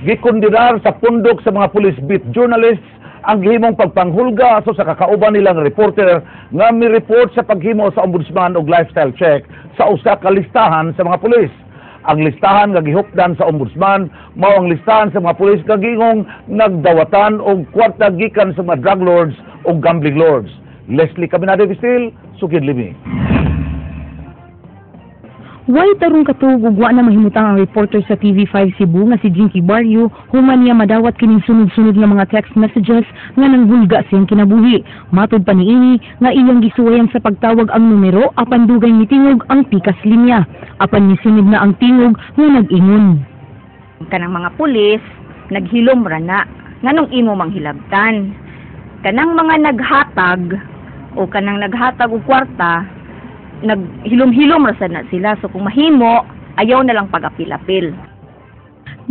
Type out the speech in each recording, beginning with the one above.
Gikondenar sa pundok sa mga police beat journalists ang gihimong pagpanghulga aso sa kakauban nilang reporter nga mi-report sa paghimo sa ombudsman og lifestyle check sa usa ka listahan sa mga pulis. Ang listahan nga gihupdan sa ombudsman mao ang listahan sa mga pulis nga giingong nagdawatan og kwarta gikan sa mga drug lords o gambling lords. Leslie Caminade Vistil, sugid limi. Way tarong katuog ug wa na mahimutang ang reporter sa TV5 Cebu nga si Jinky Barrio human niya madawat kining sunod-sunod nga mga text messages nga nanghulga siyang kinabuhi. Matod pa niini nga iyang gisuwayan sa pagtawag ang numero apan dugay mitingog ang pikas linya. Apan misunod na ang tingog nga nag-ingon. Kanang mga pulis naghilom ra na, nganong imo manghilabtan? Kanang mga naghatag o kanang naghatag og kwarta, naghilom-hilom ra sad na sila. So kung mahimo, ayaw na lang pag-apil-apil.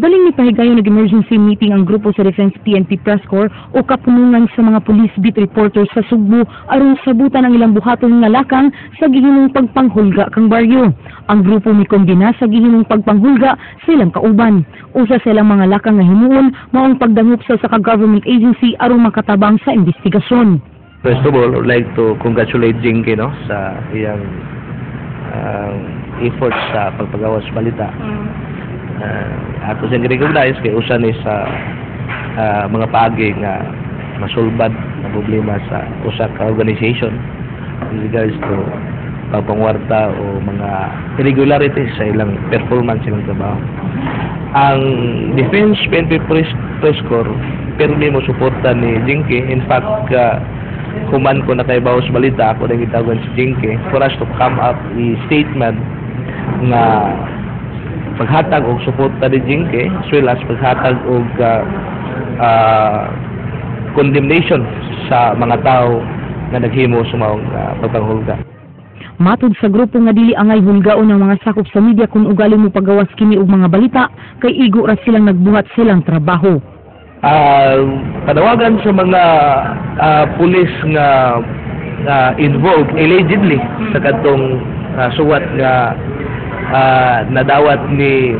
Daling nipahigayon nag-emergency meeting ang grupo sa Defense PNP Press Corps o kapunungan sa mga police beat reporters sa Sugbo aron sabutan ang ilang buhaton nga lakang sa gihimong pagpanghulga kang Barrio. Ang grupo mikondena sa gihimong pagpanghulga sa ilang kauban. Usa sa ilang mga lakang nga himuon mao ang pagdangop sa usa ka government agency aron makatabang sa investigasyon. First of all, I would like to congratulate Jinky, no, sa iyang efforts sa pagpagawas balita. Ato siyang recognize kay usa ni sa mga paagi nga masulbad ang problema sa usa ka organization in regards to pagpangwarta o mga irregularities sa ilang performance, ilang trabaho. Ang Defense PNP Press Corps pirmi mo suporta ni Jinky. In fact, human ko nakaibaw sa balita, ako na gitawagan si Jinky for us to come up a statement nga paghatag og suporta ni Jinky as well as paghatag og condemnation sa mga tao nga naghimo sa maong pagpanghulga. Matod sa grupo nga dili angay hulgaon ang mga sakop sa media kung ugali mo pagawas kini og mga balita kay igo ra silang nagbuhat silang trabaho. Panawagan sa mga pulis nga involved allegedly sa kadtong suwat nga nadawat ni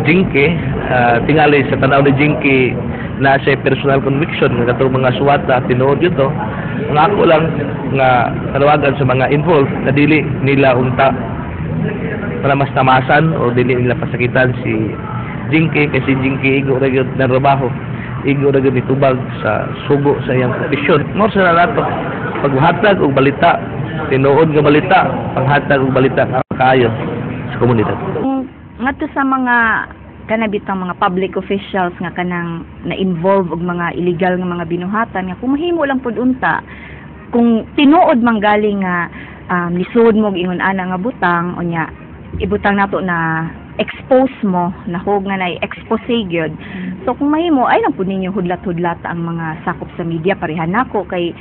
Jinky, tingali sa tanaw ni Jinky na sa personal conviction nga katong mga suwata tinuod to. Ang ako lang nga panawagan sa mga involved na dili nila unta para mas tamasan o dili nila pasakitan si Jinky kasi Jinky igo ra gyud ng trabaho, igo ra gyud nitubag sa sugo sa iyang profesyon. Mo sa na nato paghatag og balita, tinuod nga balita, panghatag og balita nga kaayo sa komunidad. Kung ngadto sa mga kanabitang mga public officials nga kanang na-involve og mga illegal nga mga binuhatan, nga kung mahimo lang pud unta, kung tinuod man galing nga lisod mo og ingon ana nga butang, unya ibutang nato na expose mo nahog nga na expose gyud. So kung mahimo ay lang pud ninyo hudlat-hudlat ang mga sakop sa media. Parehan nako kay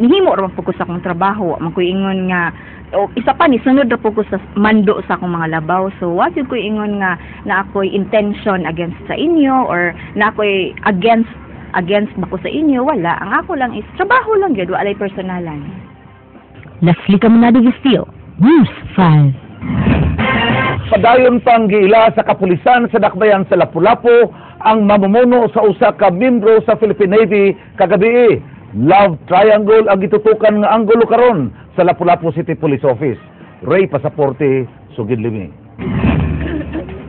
nihimo ra man pud ko sa akong trabaho. Man ko ingon nga o, isa pa ni sunod ra pud ko sa mando sa akong mga labaw. So wa jud ko ingon nga na ako'y intention against sa inyo or na ako'y against against ba ko sa inyo. Wala. Ang ako lang is trabaho lang gyud, walay personalan. Leslie Caminade Vistil, News 5. Padayon pang giila sa kapulisan sa dakbayan sa Lapu-Lapu ang mamumuno sa usa ka membro sa Philippine Navy kagabi. Love triangle ang gitutukan nga anggulo karon sa Lapu-Lapu City Police Office. Ray Pasaporte, sugid limi.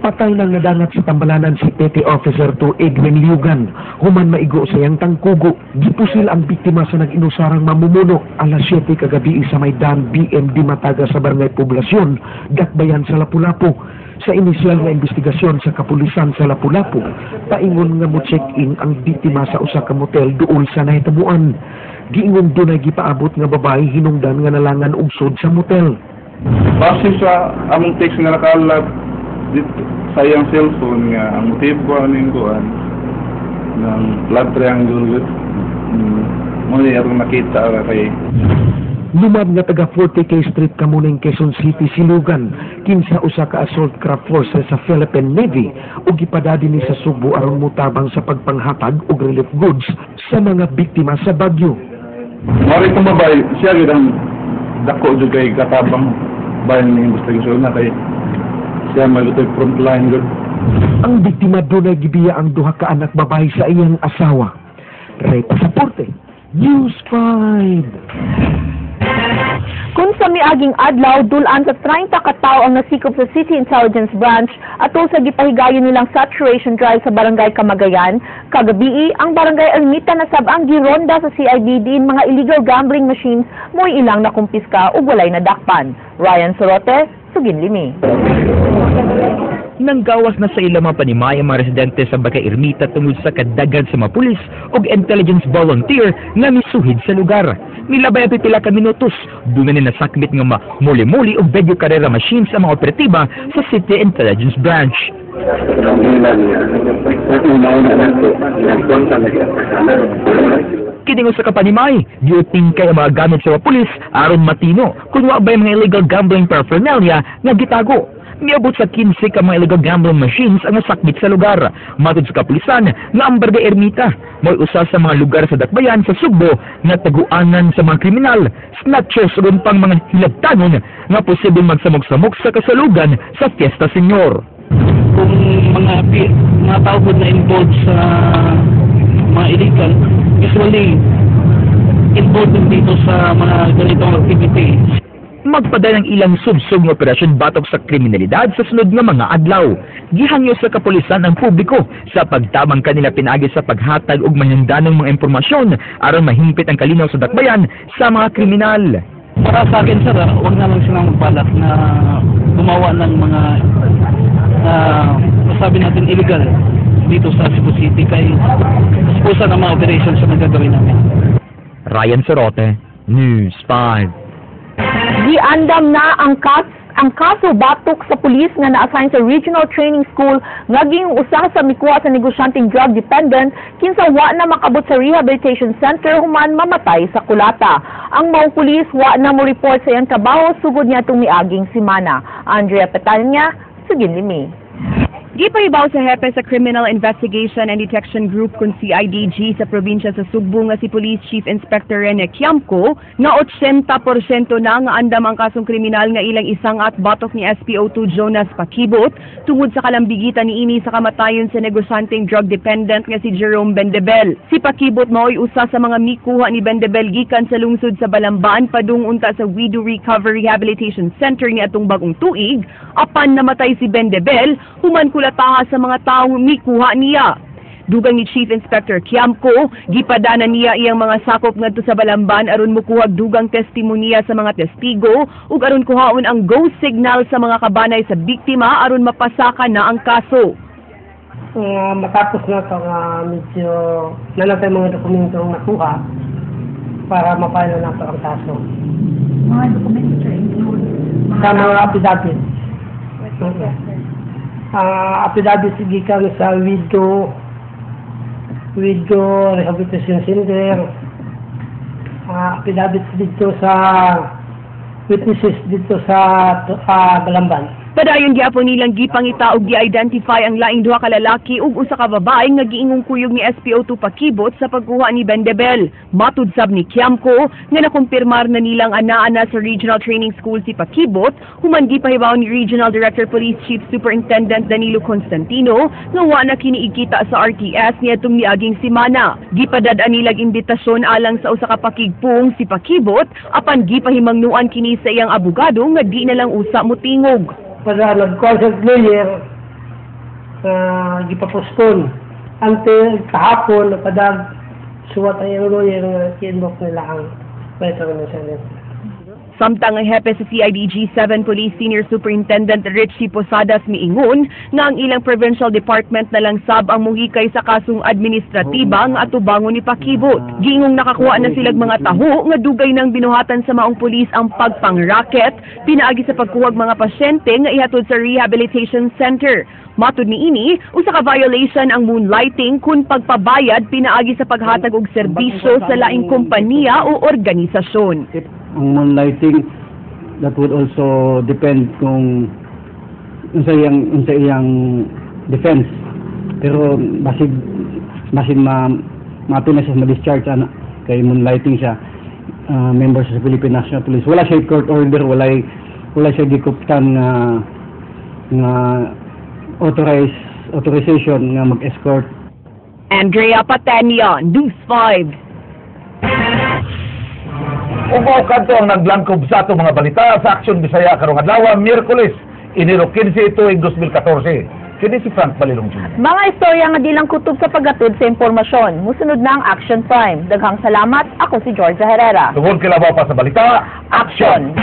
Patay nang nadangat sa tambalanan si Petty Officer 2 Edwin Liugan. Human maigo sa iyang tangkugo, gipusil ang biktima sa nag-inusarang mamumuno alas 7 kagabi sa Maydan BMD Mataga sa Barangay Poblasyon, Dakbayan sa Lapu-Lapu. Sa inisyal nga investigasyon sa kapulisan sa Lapu-Lapu, paingon nga mo check-in ang biktima sa usa ka motel duol sa nahitabuan. Giingon dunay gipaabot nga babae hinungdan nga nalangan og sud sa motel. Base sa among text nga nakalap dito sa iyang cellphone nga ang motibo aning kuan ng love triangle gud. Mo ni atong nakita ra kay Lumad nga taga 40K Street, Kamuning, Quezon City, Silugan, kinsa usa ka assault craft forces sa Philippine Navy ug gipadadi ni sa Sugbo aron motabang sa pagpanghatag og relief goods sa mga biktima sa bagyo. Mao itong babae, siya gyud ang dako jud kay katabang bayan ng investigasyon na kay Siya may lutoy frontline gud. Ang biktima dunay gibiya ang duha ka anak babae sa iyang asawa. Ray Pasaporte, News 5. Kung sa miaging adlaw, dulan sa 30 ka tawo ang nasikop sa City Intelligence Branch atol sa gipahigayon nilang saturation drive sa Barangay Kamagayan. Kagabii, ang Barangay Ermita na sab ang gironda sa CIB diin mga illegal gambling machines mo'y ilang nakumpiska ug walay nadakpan. Ryan Sorote, Suginlimi. Nanggawas na sa ilang mga panimay ang mga residente sa Barangay Ermita tungod sa kadaghan sa mga pulis ug intelligence volunteer nga misuhid sa lugar. Milabay ang pipila ka minutos, doon na nasakmit nga muli-muli og video karera machines ang mga operatiba sa City Intelligence Branch. Niya, una-una na po, nagkuhan talaga. Kini sa kapanimay, giutingkay ang mga gamit sa mga pulis aron matino kung wa ba'y mga illegal gambling paraphernalia nga gitago. Miabot sa 15 ka mga illegal gambling machines ang nasakmit sa lugar. Matod sa kapulisan nga ang Barangay Ermita mo'y usa sa mga lugar sa Dakbayan sa Sugbo nga taguanan sa mga kriminal, snatchers ug pang mga hilagtanon nga posibleng magsamok-samok sa kasalugan sa Fiesta Señor. Kung mga tao po na involved sa mga illegal, usually involved din dito sa mga ganitong activity. Magpadayon ang ilang subsob nga operasyon batok sa kriminalidad sa sunod nga mga adlaw. Gihangyo sa kapulisan ang publiko sa pagtabang kanila pinaagi sa paghatag og mahinungdanong mga impormasyon aron mahimpit ang kalinaw sa dakbayan sa mga kriminal. Para sa akin, sir, huwag na lang silang magbalak na gumawa ng mga na masabi natin illegal dito sa Cebu City kay usa ng mga operations na gagawin namin. Ryan Sorote, News 5. Giandam na ang kaso batok sa pulis nga na-assign sa Regional Training School nga giingong usa sa mikuha sa negosyanteng drug dependent kinsa wa na makabot sa rehabilitation center human mamatay sa kulata. Ang maong pulis wa na mo report sa iyang trabaho sugod niadtong miaging semana. Andrea Petanya, Suginlimi. Gipahibaw sa hepe sa Criminal Investigation and Detection Group kung CIDG sa probinsya sa Sugbo nga si Police Chief Inspector Rene Kiamco nga 80% na nga andam ang kasong kriminal nga ilang isangat batok ni SPO2 Jonas Pakibot tungod sa kalambigitan niini sa kamatayon sa negosyanteng drug dependent nga si Jerome Bendebel. Si Pakibot mao'y usa sa mga mikuha ni Bendebel gikan sa lungsod sa Balamban padung unta sa Wido Recovery Rehabilitation Center niadtong bagong tuig apan namatay si Bendebel human kulataha sa mga taong mikuha niya. Dugang ni Chief Inspector Kiamco, gipadana niya iyang mga sakop ngadto sa Balamban aron mokuhag dugang testimonya sa mga testigo ug aron kuhaon ang go signal sa mga kabanay sa biktima aron mapasaka na ang kaso. Nga matapos na ito nga medyo nanatay mga dokumento ang nakuha para mapile na nato ang kaso. Mga dokumento, sir, include Sa mga affidavit. Affidavit gikan sa Wido Rehabilitation Center. Affidavit dito sa witnesses dito sa Balamban. Padayon gyapon nilang gipangita og gi-identify ang laing duha ka lalaki ug usa ka babae nga giingong kuyog ni SPO2 Pakibot sa pagkuha ni Bendebel. Matud sab ni Kiamco nga nakumpirmar na nilang ana-ana sa Regional Training School si Pakibot human gipahibaw ni Regional Director Police Chief Superintendent Danilo Constantino nga wa na kini igkita sa RTS niadtong miaging semana. Gipadad-an nilag imbitasyon alang sa usa ka pakigpung si Pakibot apan gipahimangnuan kini sa iyang abogado nga di na lang usa motingog. Para nag-consult lawyer na gipapostpone until kahapon napadag suwat ang iyang lawyer nga i-invoke nila ang letter ng Senate. Samtang ang hepe sa CIDG 7, Police Senior Superintendent Richie Posadas, miingon nga ang ilang provincial department na lang sab ang muhikay sa kasong administratiba nga atubangon ni Pakibot. Giingong nakakuha na silag mga taho nga dugay nang binuhatan sa maong pulis ang pagpang-racket pinaagi sa pagkuhag mga pasyente nga ihatod sa rehabilitation center. Matud niini, usa ka violation ang moonlighting kun pagpabayad pinaagi sa paghatag og serbisyo sa laing kompanya o organisasyon. Ang moonlighting, that would also depend kung unsa iyang defense, pero basig ma mato na siya ma-discharge ana kay moonlighting siya, member sa Philippine National Police, wala siya court order, wala siya gikuptan nga. nga authorization nga mag-escort. Andrea Patenia, News 5. Ug mao kadto ang naglangkob sa atong mga balita sa Aksyon Bisaya karong adlaw, Miyerkules, Enero 15, tuig 2014. Kini si Frank Balilong Jr. Mga istorya nga di lang kutob sa paghatod sa impormasyon. Musunod na ang Action Prime. Daghang salamat. Ako si Georgia Herrera. Tungod kilabaw pa sa balita, Action!